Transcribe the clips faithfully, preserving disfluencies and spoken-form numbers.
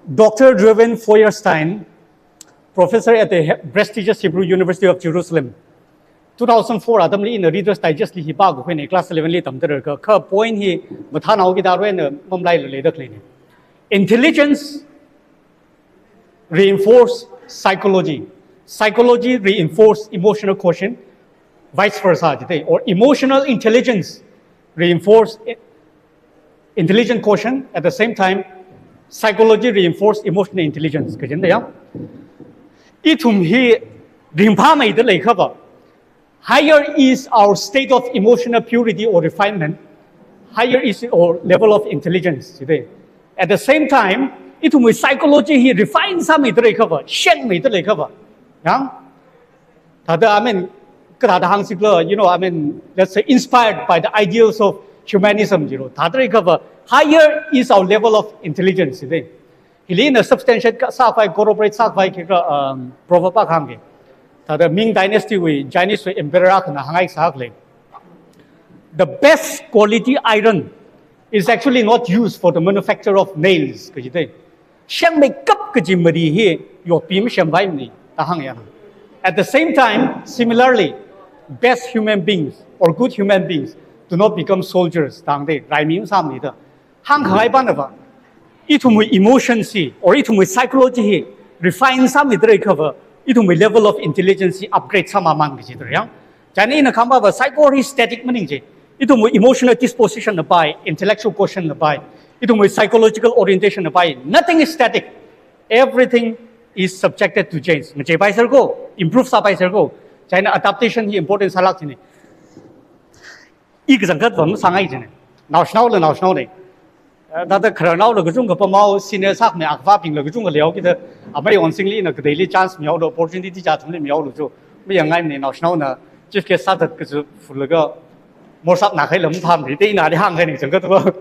Doctor Drewvyn Feuerstein, professor at the he- prestigious Hebrew University of Jerusalem. two thousand four atamli ina Reader's Digest li hi pākakhuina, class eleven li tamda rarka, kha point hi mathānao kida ruina mamlai lei da khaleina. Intelligence reinforce psychology. Psychology reinforce emotional quotient, vice versa, jite, or emotional intelligence reinforce i- intelligent quotient. At the same time, psychology reinforce emotional intelligence. Kajin da ya. Ithum hi ringphāmeida leikhava, higher is our state of emotional purity or refinement, higher is our level of intelligence, jite. At the same time, ithumwui psychology hi refine sāmeida leikhava, shengmeida leikhava, yang, thāda, I mean, kathāda hāngsikla, you know, I mean, let's say, inspired by the ideals of humanism, you know, thāda leikhava, higher is our level of intelligence, jite. Hili ina substantiate ka- sākhavai, corroborate sākhavai khikha, um, proverb akha hāngki. Thāda Ming Dynasty wui Chinese wui emperor akhana hāngngai sākhalei. The best quality iron is actually not used for the manufacture of nails, kajite. Shengmeikap kaji mari hi yotpi masemphaimana da hānga. At the same time, similarly, best human beings or good human beings do not become soldiers, da hāngda, raimi masāmana da. Hāngkhangai panava, ithumwui emotions hi, or ithumwui psychology hi refine sāmeida leikhava, ithumwui level of intelligence hi upgrade sāmamān kaji da yang. Chieina ina kahāng pava, psycho hi static maning je. Ithumwui emotional disposition na pai, intellectual quotient na pai, ithumwui psychological orientation na pai, nothing is static. Everything is subjected to change. Ngacheipai serko, improve sāpai serko. Chieina adaptation hi important sālāk jina. I kachangkhat va masāngai jina. Naoshinaola naoshinaona. Eh, thāda khararnaola kachungkha pamao, senior sākhami akhavābingla kachungkha leihaokida, amei onsingli ina kateili chance mihaolu, opportunity chi athumli mihaolu jo. Mayangngaimana, naoshinaona chief guest sāthat kaji fulaga morsap na khaila mathāmana da inali hāngkahaina kachangkhat va.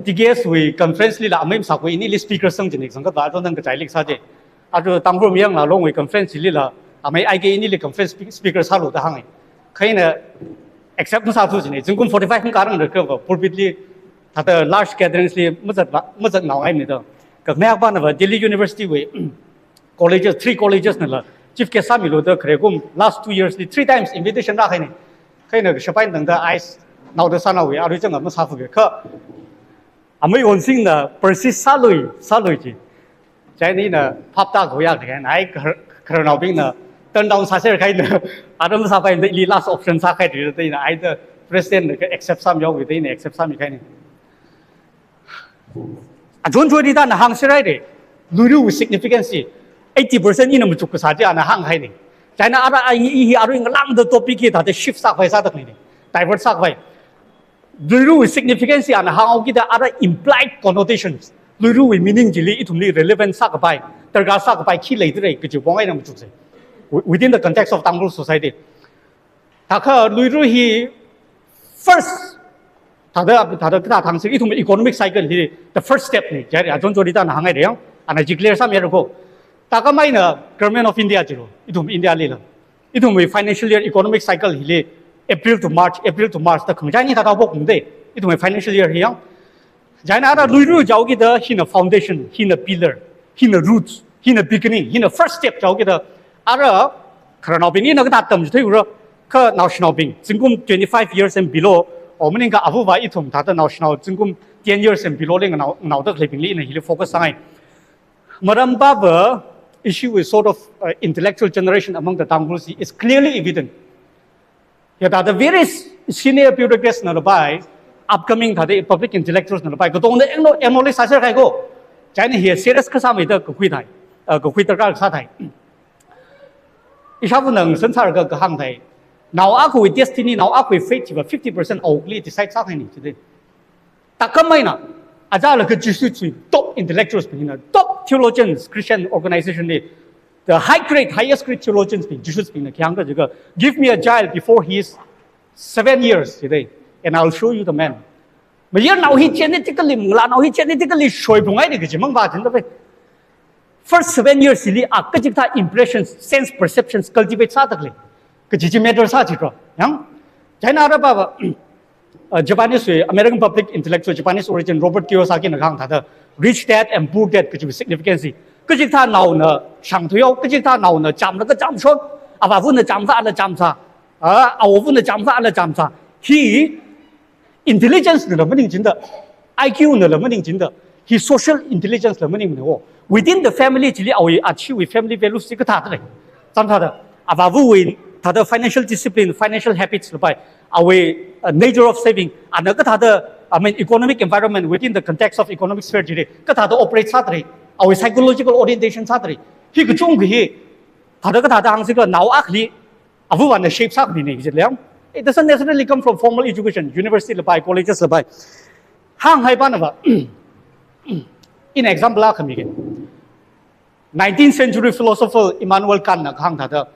T K S wui conference lila amei masākhui, inili speaker sāng jina kachangkhat va, ajo nang kachaili kasā je. Ajo Tangkhul Mayangla Longwui conference lila amei I K inili conference spe- speaker sālu da hānga. Kha ina accept masāthu jina. Zingkum forty-five makarang rarkava pulpit li, thāda large gatherings li mazat va- mazatnaongaimana da. Kakhanea panava Delhi University wui colleges, three colleges nala chief guest sāmilu da kharekum last two years li three times invitation rākahaina. Kha ina shapai tangda ice naoda sānaowui, arui chang masāfuke. Kha amei onsingna persist sālui, sālui ji. Chieina ina phap tākhuiya kahaina, ai khar- khararnaobingna turn down sāser kahaina, atam sāpai da ili last option sākahai da ina, ai da president na accept sāmihaowa da ina accept sāmikahaina. Ajun Jodita na hāngserhaira, Luiru significance eighty percent ina machuk kasā chi ana hāngkahaina. Chieina ara ai hi, hi arui ngalāngda topic hi thāda shift sākhavai sāda khaleina, divert sākhavai. Luiru significance ana hānghaokida ara implied connotations, Luiru meaning chili ithumli relevant sākapai, darkar sākapai khi leidalei kaji pong eina machuksa wi- within the context of Tangkhul society. Thākha Luiru hi first, thāda, thāda, thāda thangsi ithum economic cycle hi the first step na, jari Ajun Jodita na hāngngaira yang, ana declare sāmihaira ko. Thākha maina Government of India jilo, ithum India lila, ithumwui financial year economic cycle hili April to March, April to March da khangachai ni thāda pok mde, ithumwui financial year hi yang. Chieina ara Luiru jihaokida hina foundation, hina pillar, hina roots, hina beginning, hina first step jihaokida, ara khararnaobing ina kathā tamchitheiura, kha naoshinaobing, zingkum twenty-five years and below, or maningakha ava ava ithum thāda naoshinao zingkum ten years and below li nganao, nganaoda khaleibingli ina hili focus sāngai. Maram pava, issue is sort of, uh, intellectual generation among the Tangkhuls is clearly evident. Yada the various senior bureaucrats na lapai, upcoming thāda public intellectuals na lapai, katongna engno, engno li sāser kahai ko. Chieina hi serious kasā meida kakhui thai, uh, kakhui darkar kasā thai. Ishāvāna ngasan sālaga kahāng thai, nao akhawui destiny, nao akhawui fate chiva fifty percent awukli decide sākahaina chide. Thākha maina, ajala kajisui top intellectuals bingna, top theologians, Christian organization li, the high grade, highest grade theologians bing, Jesuits bingna khi hāngda jiakha, "Give me a child before he is seven years," jide, "and I'll show you the man." Mayarnao hi genetically, ngalānao hi genetically shoiphungngaida kaji mang va jin da pai. First seven years hili a kachikathā impressions, sense perceptions cultivate sāda khalei kaji chi matter sā jikra. Yang, chieina ara pava, Uh, Japanese wui, American public intellectual, Japanese origin, Robert Kiyosaki na kahāng thāda, "Rich Dad and Poor Dad" kaji significance hi. Kachikathā naona shāngthuiyao, kachikathā naona chāmlaga chāmshon, avāvana chāmsā, ala chāmsā, ah, awovana chāmsā, ala chāmsā. Hi intelligence nala maningchinda, I Q nala maningchinda, hi social intelligence la maningmana wo. Within the family chili awui, achiwui family values chi kathāda lei. Chāmsāda, avāvawui thāda financial discipline, financial habits la pai, awui, uh, nature of saving, ana kathāda, I mean, economic environment within the context of economic sphere chili, kathāda operate sāda lei, awui psychological orientation sāda lei. Hi kachungkha hi, thāda kathāda hāngsi khala nao akhali, avāvana shape sākhamina jilei. It doesn't necessarily come from formal education, university la pai, colleges la pai. Hānghai pana va. In example akha miki. Nineteenth century philosopher Immanuel Kant na kahāng thāda,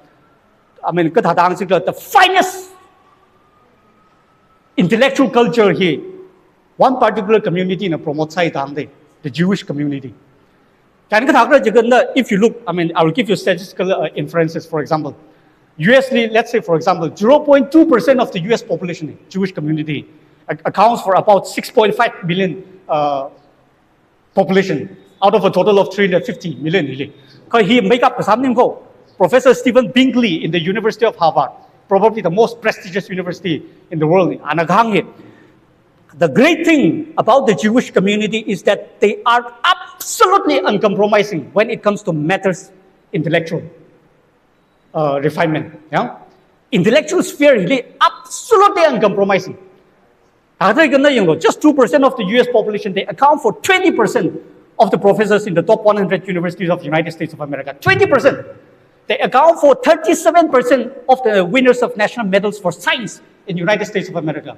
I mean, kathāda hāngsi khala, the finest intellectual culture hi one particular community na promote sāi da hāngda, the Jewish community. Chieina kathāda jiakha, if you look, I mean, I will give you statistical, uh, inferences. For example, U S li, let's say, for example, zero point two percent of the U S population, Jewish community, ac-, accounts for about six point five million, uh, population out of a total of three hundred fifty million hili. Kha hi makeup kasā maningmana ko. Professor Stephen Bingley in the University of Harvard, probably the most prestigious university in the world, ana kahāng hi, "The great thing about the Jewish community is that they are absolutely uncompromising when it comes to matters intellectual, uh, refinement." Yeah? Intellectual sphere hili absolutely uncompromising. Thāda kha na yanglu, just two percent of the U S population, they account for twenty percent of the professors in the top one hundred universities of the United States of America. Twenty percent. They account for thirty-seven percent of the winners of national medals for science in the United States of America.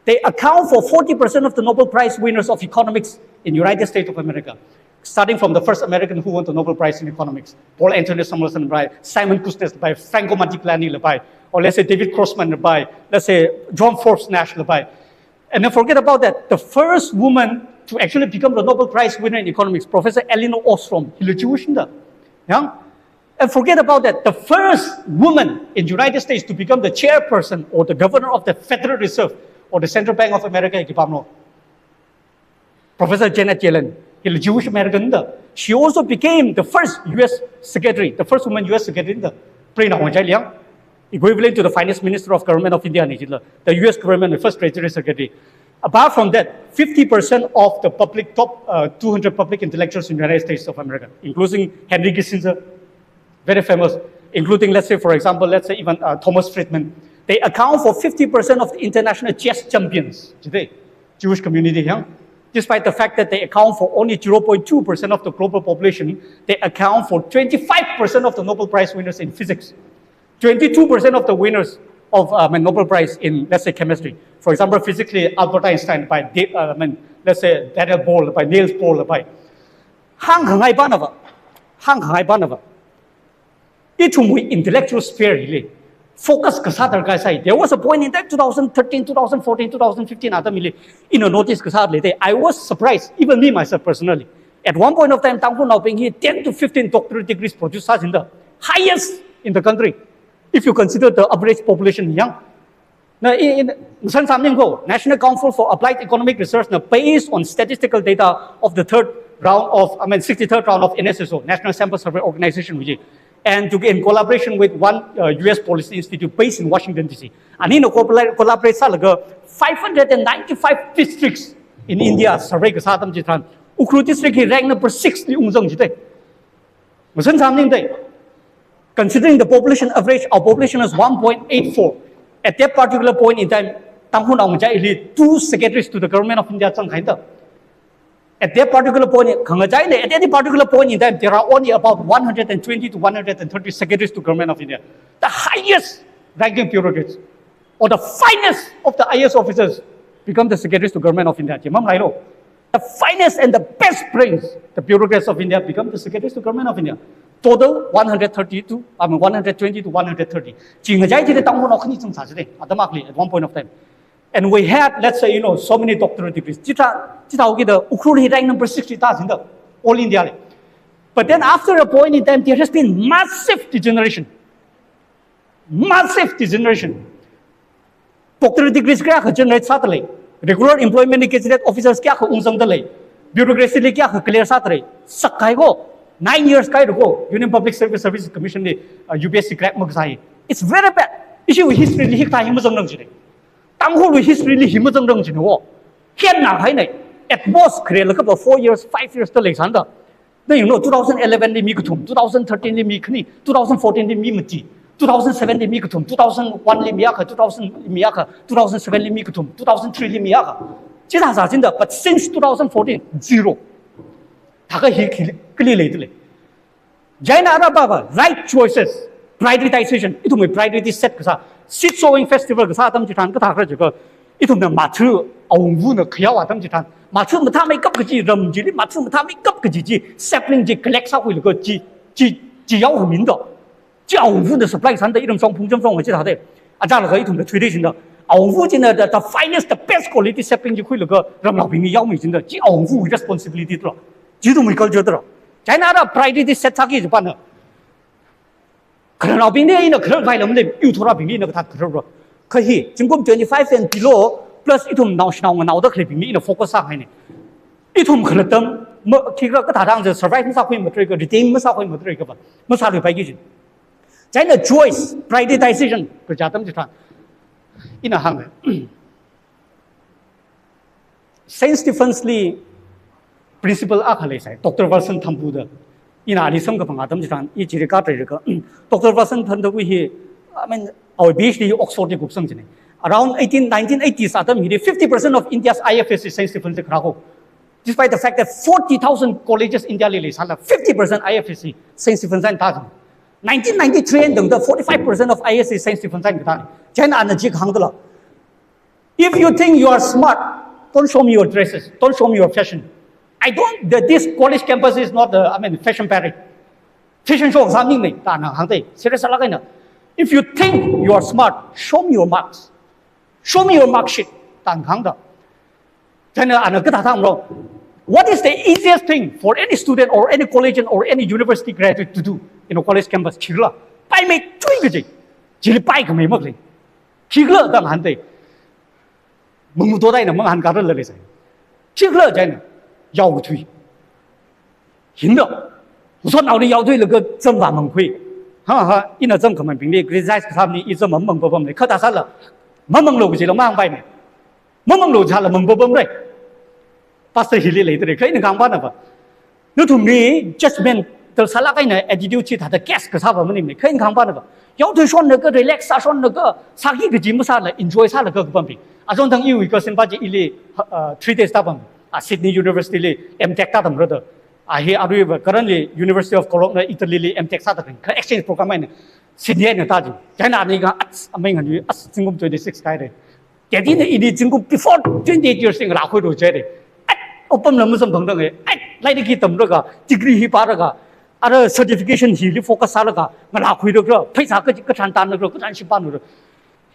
They account for forty percent of the Nobel Prize winners of economics in the United States of America. Starting from the first American who won the Nobel Prize in economics, Paul Anthony Samuelson la pai, Simon Kuznets la pai, Franco Mangiapane la pai, or let's say David Grossman la pai, let's say John Forbes Nash la pai. And then forget about that. The first woman to actually become the Nobel Prize winner in economics, Professor Elinor Ostrom, hila Jewish na da. Yeah? And forget about that. The first woman in United States to become the chairperson or the governor of the Federal Reserve or the Central Bank of America, hi khipālo? Professor Janet Yellen, hila Jewish American na da. She also became the first U S secretary, the first woman U S secretary na da. Prina Wangchai Liang, equivalent to the finance minister of Government of India na jila, the U S government, the first treasury secretary. Apart from that, fifty percent of the public, top, uh, two hundred public intellectuals in the United States of America, including Henry Kissinger, very famous, including, let's say, for example, let's say even, uh, Thomas Friedman. They account for fifty percent of the international chess champions today, Jewish community, yeah? Despite the fact that they account for only zero point two percent of the global population, they account for twenty-five percent of the Nobel Prize winners in physics, twenty-two percent of the winners of, uh, Nobel Prize in, let's say, chemistry. For example, physically, Albert Einstein la pai, Da-, uh, I mean, let's say, Daniel Bohr la pai, Niels Bohr la pai. Hāngkhangai pana va, hāngkhangai pana va, ithumwui intellectual sphere hili focus kasā darkar sai. There was a point in time, two thousand thirteen, two thousand fourteen, two thousand fifteen atam hili, ina notice kasā leida, I was surprised, even me myself personally. At one point of time, Tangkhulnaobing hi ten to fifteen doctorate degrees produce sāchinda, highest in the country, if you consider the average population, yeah. Na, in, in, san samning ko, National Council for Applied Economic Research na, based on statistical data of the third round of, I mean, sixty-third round of N S S O, National Sample Survey Organization, which, and to, in collaboration with one, uh, U S policy institute based in Washington D C. Anina collabora-, collaborate sālaga five hundred and ninety-five districts in India survey kasā atam chitharan, Ukhrul district hi rank number six li ungzang jite. Masan samning dai. Considering the population average, our population is one point eight four. At that particular point in time, Tangkhulnao ngachai hili two secretaries to the government of India zangkahai da. At that particular point, khangachaina, at any particular point in time, there are only about one hundred and twenty to one hundred and thirty secretaries to government of India. The highest ranking bureaucrats or the finest of the I A S officers become the secretaries to government of India. Chi mamalailo. The finest and the best brains, the bureaucrats of India, become the secretaries to government of India. Total one hundred thirty to, I mean, one hundred twenty to one hundred thirty. Chi ngachai chili Tangkhulnao khani zangsa chili, atam akhali, at one point of time. And we had, let's say, you know, so many doctorate degrees. Chithā, chithāhaokida Ukhrul hi rank number six li tāchinda, all India li. But then after a point in time, there has been massive degeneration. Massive degeneration. Doctor degrees kayākha generate sādalei. Regular employment li gazetted officers kayākha ungzangdalei. Bureaucracy li kayākha clear sādalei. Sakkahai ko, nine years kahaira ko, Union Public Service Services Commission li, uh, U P S C crack makasāi. It's very bad. Ishiwui history li hikathā hi mazangrang jina. Tangkhulwui history li hi mazangrang jina ko. Hieina haina, at most kharela kaba four years, five years da leisānda. Then you know, two thousand eleven li mi kathum, two thousand thirteen li mi khani, two thousand fourteen li mi mati, two thousand seven li mi kathum, two thousand one li mi akha, two thousand li mi akha, two thousand seven li mi kathum, two thousand three li mi akha. Chithā sāchinda, but since two thousand fourteen, zero. Thākha hi khi, kali leidalei. Chieina ara pāva, right choices, prioritization, ithumwui priority set kasā, seed sowing festival kasā atam chitharan kathā khala jiakha, ithumna mathu awungvana khayao atam chitharan, mathu mathāmeikap kaji ram chili, mathu mathāmeikap kaji chi, sapling chi collect sākhuilaga chi, chi, chi yaohaminda. Chi awungvana supply sānda iram shong phungcham shong chithāda. Achālakha ithumna thuida chinda. Awungva china the, the finest, the best quality sapling chi khuilaga ramnaobingli yaomi chinda. Chi awungvawui responsibility tara. Chi ithumwui culture tara. Chieina ara priority set sāki jipana. Khararnaobingli ina kharar vai lam lei, youth thorabingli ina kathā khararra. Kha hi, zingkum twenty-five and below, plus ithum naoshinao nganaoda khaleibingli ina focus sākahaina. Ithum khalatta, ma, khikhala kathāda hāngsa survive masākhui matrei ka, retain masākhui matrei kava, masāluipaiki jin. Chieina choice, prioritization, kaja atam chitharan. Ina hānga. Saint Stephen's li principal akha leisai, Doctor Wilson Thampu da. Ina ali samkaphang atam chitharan, i chili katrei reka. Doctor Wilson Thampu hi, I mean, awui B H D Oxford li kupsang china. Around eighteen, nineteen eighties atam hili, fifty percent of India's I F S C Saint Stephen's li kharā ko. Despite the fact that forty thousand colleges India li leisāla, fifty percent I F S C Saint Stephen's eina tā china. Nineteen ninety-three eina tangda forty-five percent of I F S C Saint Stephen's eina katāna. Chieina ana chi kahāngdala. If you think you are smart, don't show me your dresses, don't show me your fashion. I don't, the, this college campus is not, uh, I mean, fashion parade. Fashion show exam ning nei, da ana hāngda, serious sālāk eina. If you think you are smart, show me your marks. Show me your mark sheet, da ana hāngda. Chieina ana kathāda hānglo. What is the easiest thing for any student or any collegian or any university graduate to do in a college campus? Khikhala, paimeithui kaji. Chili paikhamei makhalei. Khikhala da hāngda. Mangmuto da ina mangahān khararla leisai. Khikhala chieina, yaokathui. Hina, masotnaoli yaothuilaga zam vāmangkhui. Ha ha, ina zam khamangbingli criticize kasāmani, i zam mamang papamlei. Kha tāsāla, mamanglo kajila mahāngpaimei. Mamanglo sāla mang papamrei. Pastor hili leidalei, kha ina kahāng panava. Nathumli judgmental sālāk eina attitude chithāda cast kasā va maningmei, kha ina kahāng panava. Yaothuishonlaga, relax sāshonlaga, sāki kaji masāla, enjoy sālaga kapampi. Achonthang iwui cousin pa chi ili, uh, three days tāpam. A Sydney University li M Tech tātamra da. A hi aruiva currently University of Cologne na Italy li M Tech sāda khalei. Kha exchange program eina Sydney eina tā chi. Chieina ani ka, ats, amei ngani, ats, zingkum twenty-six kahaira. Tadi na ini zingkum before twenty-eight years ngalā khuilu jihaira. At, opam lam masam thangthang e. At, lairiki tamlaga, degree hi pāraga, ara certification hili focus sālaga, ngalā khuilaga, pheisā ka, kathan tanlaga, kathan shipānlaga.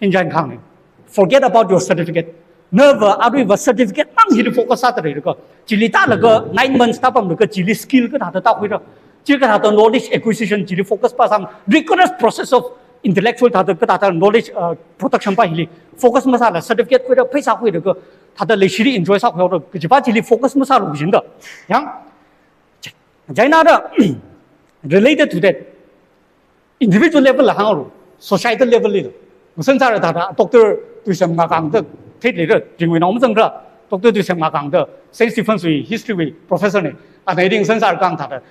Hinjan khang ni. Forget about your certificate. Nava aruiva certificate mang hili focus sāda leilaga. Chili tālaga nine months tāpamlaga chili skill kathāda tākhuira. Chi kathāda knowledge acquisition chili focus pa sāma. Rigorous process of intellectual thāda kathāda knowledge, uh, production pa hili focus masāla certificate khuira, pheisā khuira kathāda leishili enjoy sākhuira kajipa chili focus masālu kajinda. Yang, chieina da, related to that, individual level la hānglu, societal level li. Ngasan sāra thāda, Doctor Tuisem Ngakang da, theileira, ringwui nao mazangra, Doctor Tuisem Ngakang da, Saint Stephen's wui history wui professor nei, ana ring ngasan sāra kahāng thāda.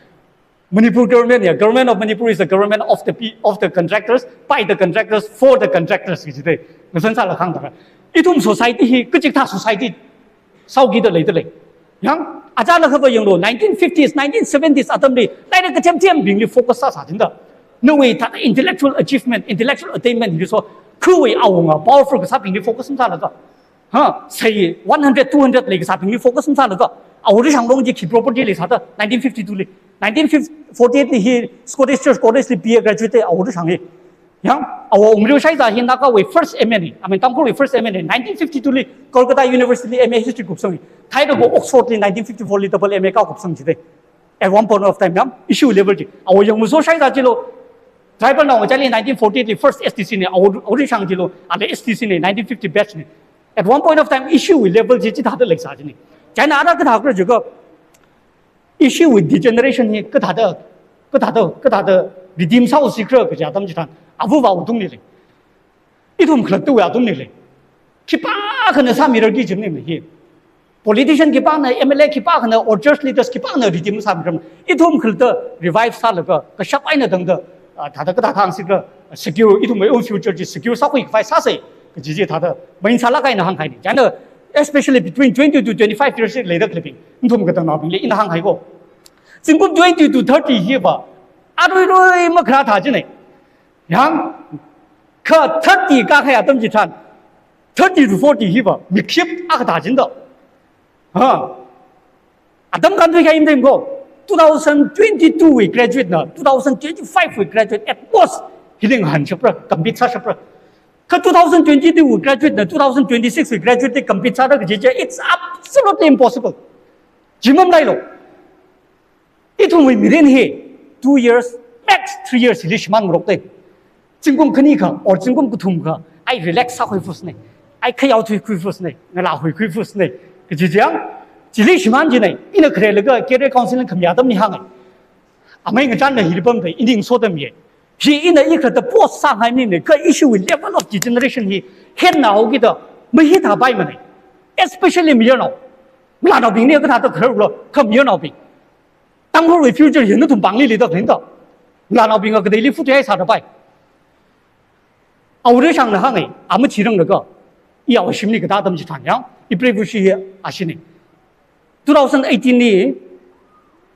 Manipur government ya, government of Manipur is the government of the pe-, of the contractors, by the contractors, for the contractors, kajidei. Ngasan sāla kahāng thāda. Ithum society hi, kachikathā society sāhaokida leidalei. Yang, achālakhava yanglu, nineteen fifties, nineteen seventies atamli, lairik kathemthembingli focus sāsā chinda. Nawui thāda intellectual achievement, intellectual attainment hili so, khuiwui awunga, powerful kasābingli focus masālaga. Ha, sei one hundred, two hundred lei kasābingli focus masālaga. Awuri Shanglong chi khi property leisāda, nineteen fifty-two li. Nineteen forty-eight li hi Scottish Church College li B A graduate awuri Shang hi. Yang, awo Umriu Shaiza hi Nagawui first M A ni, I mean, Tangkhulwui first M A ni, nineteen fifty-two li Kolkata University li M A History kupsang ni, thāda ko Oxford li nineteen fifty-four li double M A ka kupsang jide. At one point of time, yang, issue level ji. Awo Yangmuso Shaiza jilo, Tribal nao ngachāli nineteen forty li first S T C ne, Awo, Awo Rishang jilo, ala S T C ne, nineteen fifty batch ne. At one point of time, issue wui level chi chithāda leisā jine. China ara kathā kra jiakha, issue wui degeneration hi kathāda, kathāda, kathāda redeem sāhaosi kra kaji atam chitharan, avāva̱wui tungli lei. Ithum khalattawui atamli lei. Khipākhana sāmirarki jimni hi. Politician khipāna, M L A khipākhana, or church leaders khipāna redeem sāmiram. Ithum khalatta revive sālaga, kashap eina tangda, ah, thāda kathāda hāngsi kra, secure, ithumwui own future chi secure sākhui khavai sāsa, kaji chi thāda, main sālāk eina hāngkahaina. China, especially between twenty to twenty-five years leida khaleibing, ithum katangnaobingli ina hāngkahai ko. Zingkum twenty to thirty hiva, aruirui makharā thā jine. Yang, kha thirty kākahai atam chitharan, thirty to forty hiva, mikship akha thā jinda. Ha. Atam kānthuikahai eina ko, two thousand twenty-two wui graduate na, two thousand twenty-five wui graduate at most, hili ngahānshapra, compete sāshapra. Kha two thousand twenty-two wui graduate na, two thousand twenty-six wui graduate compete sāra kaji chi, it's absolutely impossible. Chimam lailo. Ithumwui mirin hi two years, max three years hili shimānrokte. Zingkum khani kha, or zingkum kathum kha, ai relax sākhui fusne, ai khayao thuikhui fusne, ngalā huikhui fusne, kaji chiang, chili shimān jine, ina kharelaga career counseling khami atamli hānge. Amei ngachānna hili pamda, ini ngasoda miye. Hi ina ikhalatta post sāngaimine, kha issue wui level of degeneration hi, hennaokida, mahithāpaimane. Especially mayarnao. Ngalānaobingli kathāda khararlo, kha mayarnaobing. Tangkhulwui future hi nathum pāngli leida khaleiya. Ngalānaobing kateili future sāda pai. Awo Rishangna hānge, ama chirang laga, i awo shimli kathā atam chitharan yang, i previous year ashine. Two thousand eighteen li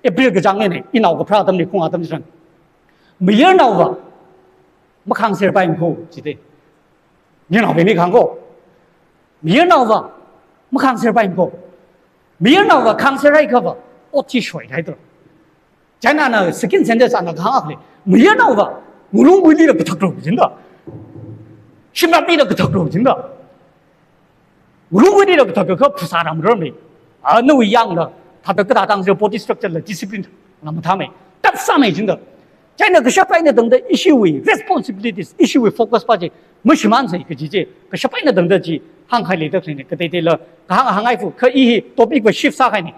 April kachāng eina, inao kapharā atamli khaung atam chitharan, mayarnaova makhāngserpaimako jide. Mayarnaobingli kahāng ko. Mayarnaova makhāngserpaimako. Mayarnaova khāngserhaiakhava, ot chi shoihaidro. China na second sentence ana kahāng akha lei. Mayarnaova ngalung kuilila kathakro jinda. Shimrapli la kathakro jinda. Ngalung kuilila kathak kha phasā ramramli. A, nawui yangla, thāda kathāda hāngsi body structure la discipline la mathāmei. Tap sāmei jinda. China kashap eina tangda issue wui responsibilities, issue wui focus pa chi mashimānsa kaji chi, kashap eina tangda chi hāngkahai leida khaleine, kateiteila kahāng hānghaifu, kha i hi topic va shift sākahaine.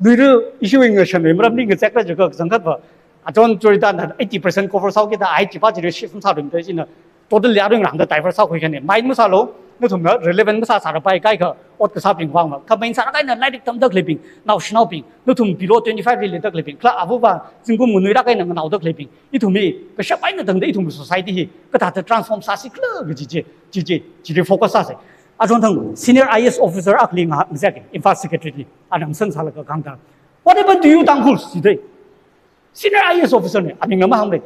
Luira issue wui ngashanwui maramli ngazekra jiakha kachangkhat va, achon churida na eighty percent cover sāhaokida, ai chipa chili shift masārumda china, totally arui ngarāngda divert sākhuikahaine. Mind masālu, nathumna relevant masāsāra pai kaikha, ot kasābing vang ma. Kha main sālāk eina lairik tamda khaleibing, naoshinaobing, nathum below twenty-five li leida khaleibing, kala avāva̱ zingkum nganuilāk eina nganaoda khaleibing, ithum hi kashap eina tangda ithum society hi kathāda transform sāsi khala kaji chi, chi chi, chili focus sāsa. Achon thang senior I A S officer akhali nga, ngazek, Imphal Secretariat li, ana ngasān sālaga kahāngda, "What happened to you, Tangkhul?" jide. Senior I A S officer ne, aming nama hāngle.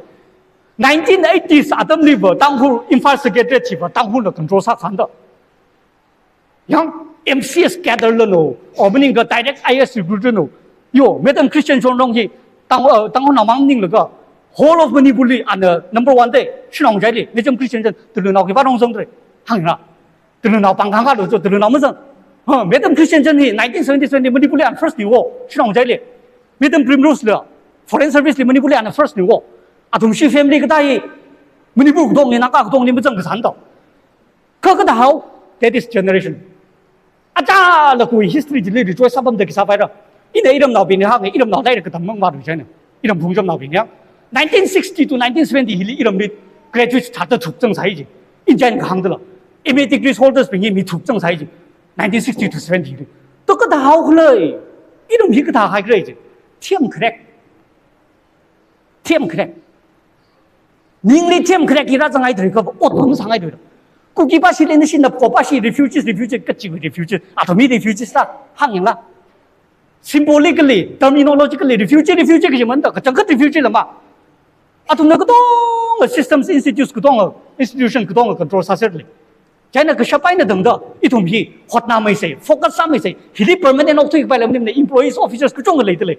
Nineteen eighties atamliva Tangkhul, Imphal Secretariat chiva Tangkhulna control sākahānda. Yang M C S cadre lano, or maningakha direct I A S recruit lano. Yo, Madam Christian Chonrong hi, Tang, uh, Tangkhulnao mang maninglaga, whole of Manipur li ana number one de, shinao ngachaili, Madam Christian Chon, Tulunao khipā rong zangdre, hāngra. Tulunao pāng kahāng kalo cho, Tulunao mazang. Ha, Madam Christian Chon hi nineteen seventy-seven li Manipur li ana first ne wo, shinao ngachaili. Madam Primrose la, Foreign Service li Manipur li ana first ne wo. Athumshi family kathā hi, Manipur katongli, Naga katongli mazang kasān to. Kha kathāhao, that is generation. Achālakha history chili rejoice sāpamda khi sāpaira. Ina iramnaobingli hānge, iramnao lairik katam mang vāru china. Iram phungchamnaobing yang. Nineteen sixty to nineteen seventy hili iramli graduates thāda thukchang sai ji. Ina china kahāngdala. M A degrees holders bing hi mi thukchang sai ji. Nineteen sixty to seventy hili. To kathāhao khalei. Iram hi kathāhai khalei ji. Themkharek. Themkharek. Ningli themkharek hi rāzanghaidalei kha, ot masāngaidalei. Kuki pāshili nashi Napko pāshi refugees, refugees, kachi refugees, athum hi refugees la, hāngyangla. Symbolically, terminologically, refugee, refugee kaji manda, kachangkhat refugee lama. Athumna katonga systems, institutes katonga, institution katonga control sāserlei. China kashap eina tangda, ithum hi hotnāmeisei, focus sāmeisei, hili permanent okthuipai lamnimne, employees, officers kachungkha leidalei.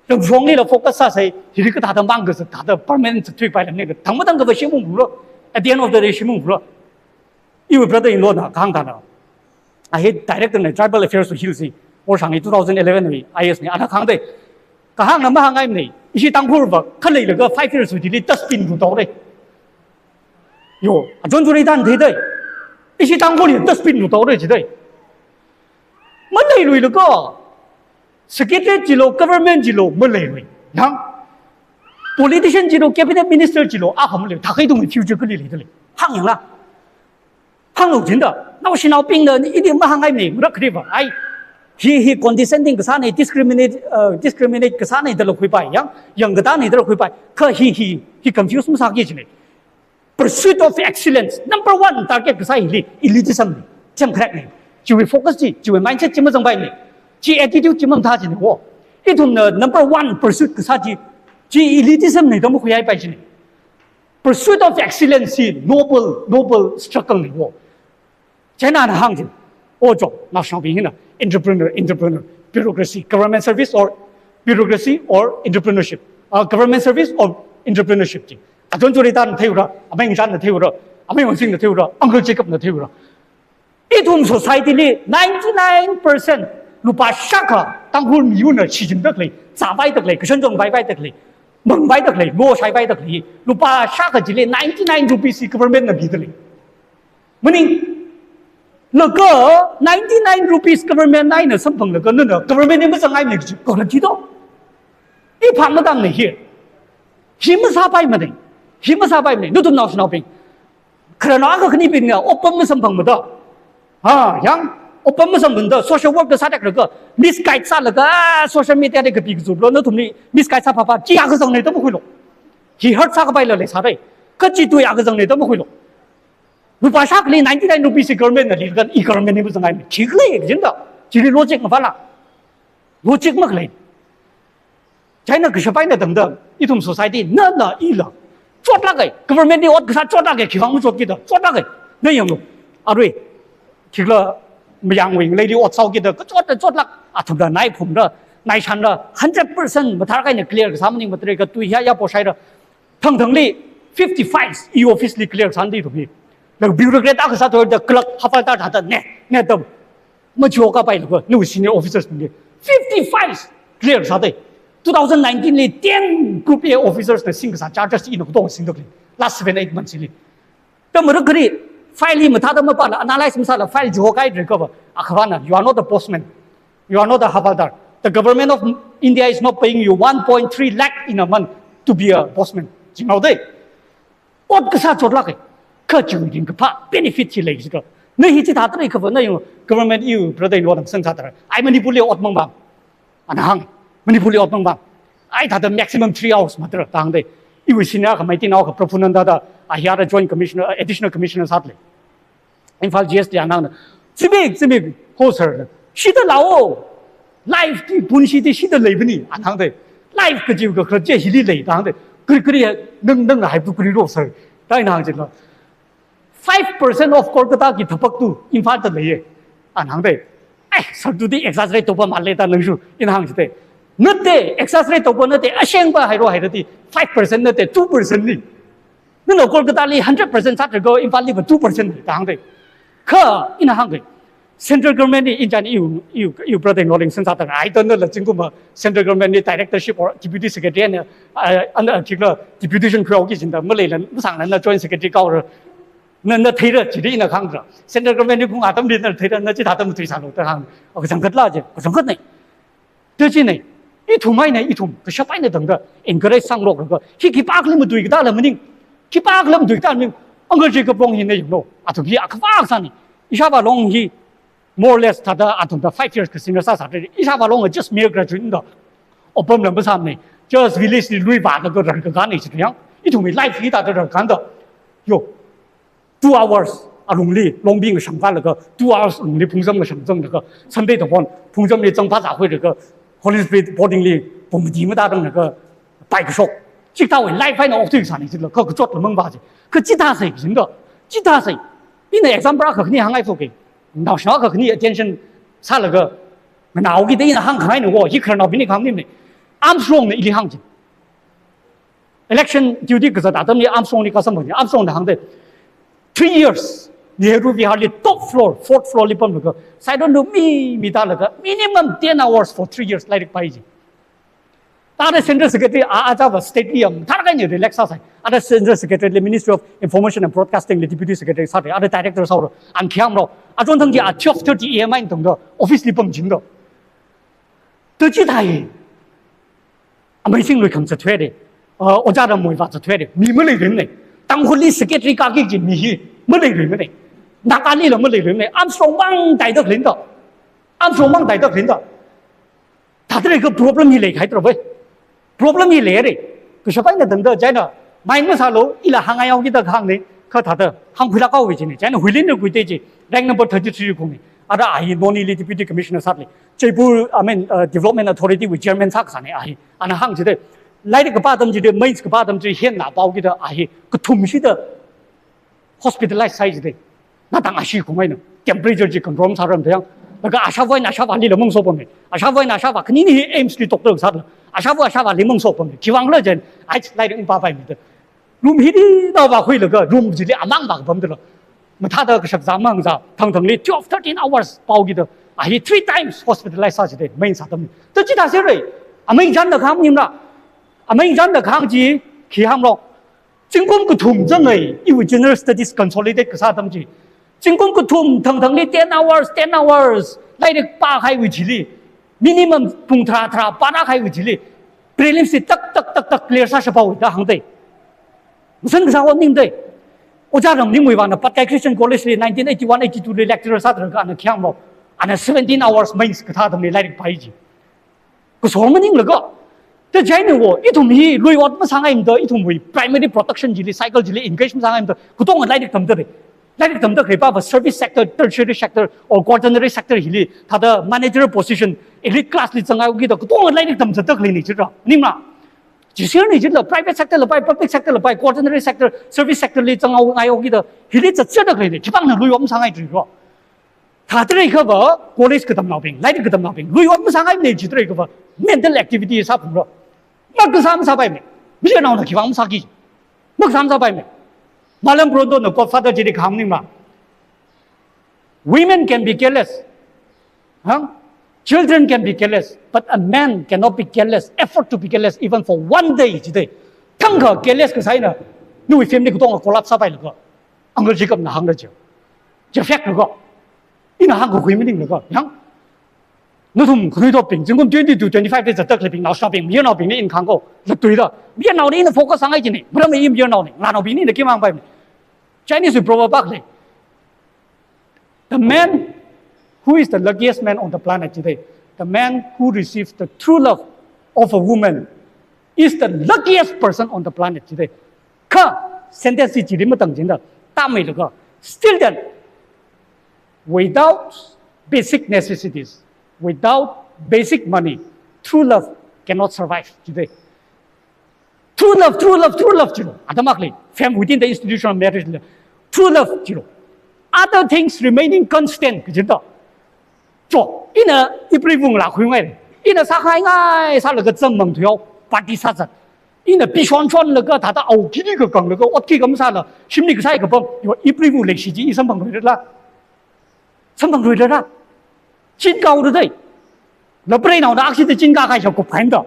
Ramshonglila focus sāsei, hili kathāda mang kazat thāda permanent zathuipai lamne, kathang matang kava shimung bura, at the end of the day shimung bura. Iwui brother-in-law na kahāng thāna. A hi director na tribal affairs to hills hi, or shang hi two thousand eleven wui I A S ne, ana kahāngde. Kahāngna mahāngngaimane, ishi Tangkhulva, khaleilaga five years wui thili dustbin ru tore. Yo, achon churi tan theidai. Ishi Tangkhul hi dustbin lu tore jidai. Maleiluilaga, secretary chilo, government chilo, maleilui. Yang, politician chilo, cabinet minister chilo, a ham le, thakai dung future kali le dale. Hang yang la. Hang lo jinda. Naoshinaobingna, ini mahang ai me, murak kriva. Ai, hi, hi condescending kasāne, discriminate, uh, discriminate kasāne dala khuipai. Yang, yang katane dala khuipai. Kha hi, hi, hi confuse masāki jine. Pursuit of excellence, number one target kasā hili elitism ni. Cham crack ni. Chiwui focus chi, chiwui mindset chi mazangpai ni. Chi attitude chi mamtha chi ni wo. Ithumna number one pursuit kasā chi, chi elitism ni dam khuihaipai chi ni. Pursuit of excellence hi noble, noble struggle ni wo. China na hāng jin. O jo, naoshinaobing hina, entrepreneur, entrepreneur, bureaucracy, government service or bureaucracy or entrepreneurship. Uh, government service or entrepreneurship ji. Achon churi tan theura, amai ngan theura, amai wansing theura, Uncle Jacob na theura. Ithum society li ninety-nine percent lupā shākha Tangkhul miyurna shijin daklei, zāpai daklei, kashan zong pai pai daklei, mang pai daklei, lo shai pai daklei, lupā shākha jili ninety-nine rupees hi government na bi daklei. Maning, laga ninety-nine rupees government na ina samphanglaga nana government ni mazangai me kaji, kora jido. I phang madang ne hi. Hi masāpai mane. Hi masāpai mane. Nathum naoshinaobing. Khararnao akha khanibingna, oppam masamphang mada. Ha, yang, oppam masamphangda, social work da sāda kharaka, misguide sālaga, ah, social media da kapi kazuplo, nathumli misguide sāpapa, chi akha zang ne da makhuilo. Hi hurt sākapaila leisārai. Kachi tui akha zang ne da makhuilo. Lupā shākhali ninety-nine rupees hi government na lilaga, i government ni mazangai me. Khikhala jinda. Chili logic mavāla. Logic makhalei. China kashapaina tangda, ithum society, na, na, ila. Chotlak ai, government ni ot kasā chotlak ai, khiwuivang machot kida, chotlak ai. Na yanglu. Arui, khikhala, mayangwui ngaleili ot sāo kida, kachot, chotlak, athumda, nai phumda, nai shanda, hundred percent mathar kaina clear kasā maning matre ka tui ya, ya poshaira. Thangthangli fifty files E O office li clear sāndi thumhi. Laga bureaucrat akha sāthuida clerk havildar thāda ne, ne tam. Machihokapai laga, nawui senior officers bingli. Fifty files clear sādai. Two thousand nineteen li ten group A officers na singkasā charges ina katong singdakli. Last seven, eight months li. Tamara kari file hi mathāda mapāla, analyze masāla, file chihokai drekava. Akhavana, you are not a postman. You are not a havildar. The government of India is not paying you one point three lakh in a month to be a postman. Jinghaodai. Ot kasā chotlak ai. Kha chiwui ringkaphā benefit hi lei jika. Na hi chithāda leikhava na yung government iwui brother-in-law na sāng sāda. Ai Manipur li ot mang bang. Ana hāng. Manipur li ot mang bang. Ai thāda maximum three hours matra tangdai. Iwui senior khamai tinao kha Prabhu Nanda da, a hiya da joint commissioner, uh, additional commissioner sāda lei. Imphal G S T anangna, "Zimik, zimik, ho sir, shida lao. Life ti, punshi ti shida leibani," anangdai. Life kaji kakhalat chi hili lei, tangdai. "Kri, kri, nang, nang hai tu kri ro, sir." Dai nang jila. "Five percent of Kolkata ki thapak tu Imphal da leiye," anangdai. "Eh, sir tu di exaggerate taupa male da nangshu," ina hāng jidai. "Nate, exaggerate taupa nate, ashengpa hairo haira di, five percent nate, two percent ni." Nana Kolkata li hundred percent sāthuakha Imphal li va two percent ni tangdai. Kha ina hāngdai. Central government li injan iwui, iwui, iwui brother-in-law ling sāng sāda ai tanda la jingkuma central government li directorship or deputy secretary na, ah, ana, ah, chikla deputation khuihaoki jinda maleila masāngla na joint secretary kaora. Na, na theira, chili ina hāngra. Central government li phung atam li na theira, na chithāda matui sālo da hāng. Akha zangkhat la je, akha zangkhat nei. Te chi nei, ithum ai nei, ithum, kashapaina tangda, encourage sāngarok laga, hi khipākhala matui katala maning, khipākhala matui katala maning, Uncle Jacob Long hi nei yanglo, athum hi akhavak sāni, ishāvā Long hi, more or less thāda, athumda five years ka senior sāsā, ishāvā Long just mere graduate da, oppamla masāmane, just village li lui vālaga rarkaka nei chituyang, ithum hi life hi thāda rarkanda, yo, two hours alungli, Longbi ngashang vālaga, two hours alungli phungzam ngashang zanglaga, Sunday thapon, phungzamli zangpha zākhuilaga, Holy Spirit boarding li, pumdi mataranglaga, pai kashok. Chithāwui life eina okthui sāni chila, kha kachotla mang ba chi. Kha chithā sai jinda, chithā sai. Ina example akha khani hāngai foke. Naoshinao akha khani attention sālaga, nganaoki da ina hāngkhangai ni wo, hi khararnaobingli hāngnim ni. Armstrong na ili hāng chi. Election duty kazat atamli Armstrong li kasam bani, Armstrong na hāngdai. Three years, Nehru Vihar li top floor, fourth floor li pamlaga, sairon lu mi, mi tālaga, minimum ten hours for three years lairik pai ji. Thāda Central Secretary a, a chava state li yam, thāda kaini relax sāsai. Thāda Central Secretary li Ministry of Information and Broadcasting li Deputy Secretary sāda, thāda Director sāhaora, an khiamrao. Achon thang chi a twelve thirty A M eina tangda, office li pamchingda. Thāda chithāi. Amazing lui kham zathuire. Uh, Ojā Rammuivah zathuire. Mi maleirumne. Tangkhulli Secretary kāki kaji mi hi maleirumne. Nagalila maleirumne. Armstrong mang taida khalinda. Armstrong mang taida khalinda. Thāda leiakha problem hi leikahai tharawui. Problem hi leire. Kashap eina tangda chieina, mind masālu, ila hāngngaihao kida kahāngna, kha thāda hāngkhuilāk haowa jine. Chieina huilin rikhuite chi, rank number thirty-three khuine. Ara a hi Noney li Deputy Commissioner sāda lei. Jaipur, I mean, uh, Development Authority wui Chairman sākasāne a hi. Ana hāng chida, lairik kapā atam chida, mains kapā atam chida, hina pao kida a hi, kathumshida hospitalize sāi chida. Natang ashi khumeina. Temperature chi control masāram thayang. Laga ashāva̱ eina ashāvāli la mangso pame. Ashāva̱ eina ashāvā khani hi AIIMS li doctor sāda. Ashāva̱ ashāvāli mangso pame. Khiwuivang khala chieina, ai, lairik pāpaimida. Room hili da vākhuilaga, room chili amang vākapamda la. Mathāda kashak zangmang zā, thangthangli twelve, thirteen hours pao kida. A hi three times hospitalize sā chida, main sā atam. Thāda chithā sāra. Amei chānda kahāng maningmara. Amei chānda kahāng chi, khi hānglo. Zingkum kathum zanghai, iwui general studies consolidate kasā atam chi. Zingkum kathum thangthangli ten hours, ten hours, lairik pākahaiwui chili. Minimum pung tharā tharā pānākahaiwui chili. Prelims li tak, tak, tak, tak clear sāshaphaowa da hāngdai. Masan kasā ho ningdai. Ojā Ramningmuivahna Patkai Christian College li nineteen eighty-one eighty-two li lecturer sāda rākha ana khiamrao. Ana seventeen hours mains kathā atamli lairik pāi ji. Kaso maninglaga. Thāda chieina wo, ithum hi lui ot masāngaimada, ithumwui primary production chili, cycle chili engage masāngaimada, katonga lairik tamda lei. Lairik tamda khalei pava service sector, tertiary sector, or quaternary sector hili, thāda managerial position, elite class li zanghao kida, katonga lairik tamzatda khaleine chira. Maningmara. Chisirne chila, private sector la pai, public sector la pai, quaternary sector, service sector li zanghao ngaihao kida, hili zatzatda khaleine, khipāna lui ot masāngai chira. Thāda leiakhava, college katamnaobing, lairik katamnaobing, lui ot masāngaimane chida leiakhava, mental activity sāphungra. Makasā masāpaimane. Mayarnaona khiwuivang masāki. Makasā masāpaimane. Marlon Brando na Godfather chili kahāng maningmara. Women can be careless. Huh? Children can be careless, but a man cannot be careless, afford to be careless even for one day chida. Thangkha careless kasā eina, nawui family katonga collapse sāpailaga. Uncle Jacobna hāngda chi. Chi fact laga. Ina hāngkakhui maninglaga. Yang. Nathum khanuithotbing, zingkum twenty to twenty-five li zatda khaleibing, naoshinaobing, mayarnaobingli ina kahāng ko. Latluida. Mayarnaoli ina focus sāngai jine. Maramli i mayarnaone. Ngalānaobingli ina khi hāngpaimane. Chinese proverb akha lei. The man who is the luckiest man on the planet today, the man who receives the true love of a woman is the luckiest person on the planet today. Kha, sentence chi chili matang jinda, tamei laga. Still then, without basic necessities, without basic money, true love cannot survive today. True love, true love, true love chilo. Atam akha lei, fame within the institution of marriage la. True love chilo. Other things remaining constant, kajinda. Cho, ina ipriva̱ ngalā khuingai. Ina sākhangai, sālaga zangmang thuihaowa, party sāzat. Ina pishon shonlaga, thāda ao khili kakanglaga, ot khikha masāla, shimli kasai kapam, yo ipriva̱ leishi chi i samphangrala. Samphangrala. Chin kaoda dai. Lapreinaona akshida chin kakahai shap kuphaimda.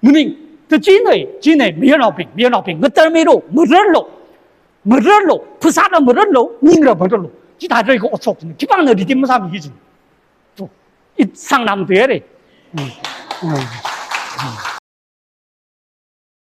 Maning, thāda chine, chine, mayarnaobing, mayarnaobing, ngatar milo, mararlo. Mararlo, phasāla mararlo, ningra mararlo. Chithāda leiakha otshok jine. Khipāna redeem masāmiki jine. So, it sangnam tuire. Mm. Mm.